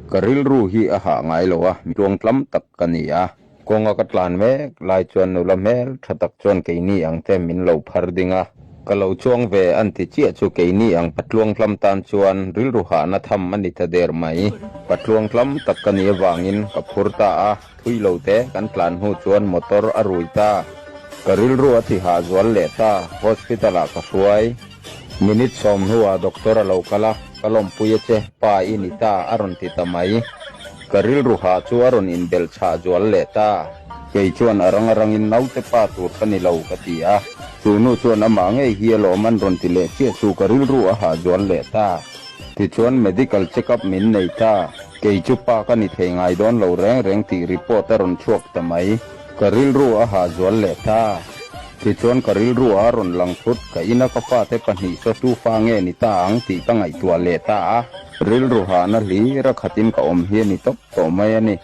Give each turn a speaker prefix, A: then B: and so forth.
A: Ka rilru hi a hah ngai lo a, mi tluangtlam tak ka ni a. Kawnga ka tlan mek lai chuan nula hmel tha tak chuan keini ang te min lo phar ding a. Ka lo chuang ve an ti chiah chu keini ang patluangtlam tan chuan rilru hahna tham a ni ta der mai. Patluangtlam tak ka nih avangin ka phur ta a, thui lo te kan tlan hnu chuan motor a rui ta. Ka rilru a ti hah zual leh ta, hospital ah ka hruai. Minute sawm hnuah doctor a lo kal a, Ka lawmpui a che, pa i ni ta, a rawn ti ta mai. Ka rilru hah chu a rawn inbelh chhah zual leh ta. Kei chuan a rang a rangin naute pa tur ka ni lo, ka ti a. Chu nu chuan amah ngei hi alawm an rawn ti leh chiah chu ka rilru a hah zual leh ta. Tichuan medical check up min nei ta. Kei chu pa ka ni thei ngai dawn lo reng reng tih report a rawn chhuak ta mai. Ka rilru a hah zual leh ta. Tichuan ka rilru a rawn lang thut, ka ina ka fate pahnih saw tu fa nge ni ta ang tih ka ngaihtuah leh ta a. Rilru hahna hlir a khatin ka awm hi a ni tawp tawh mai a ni.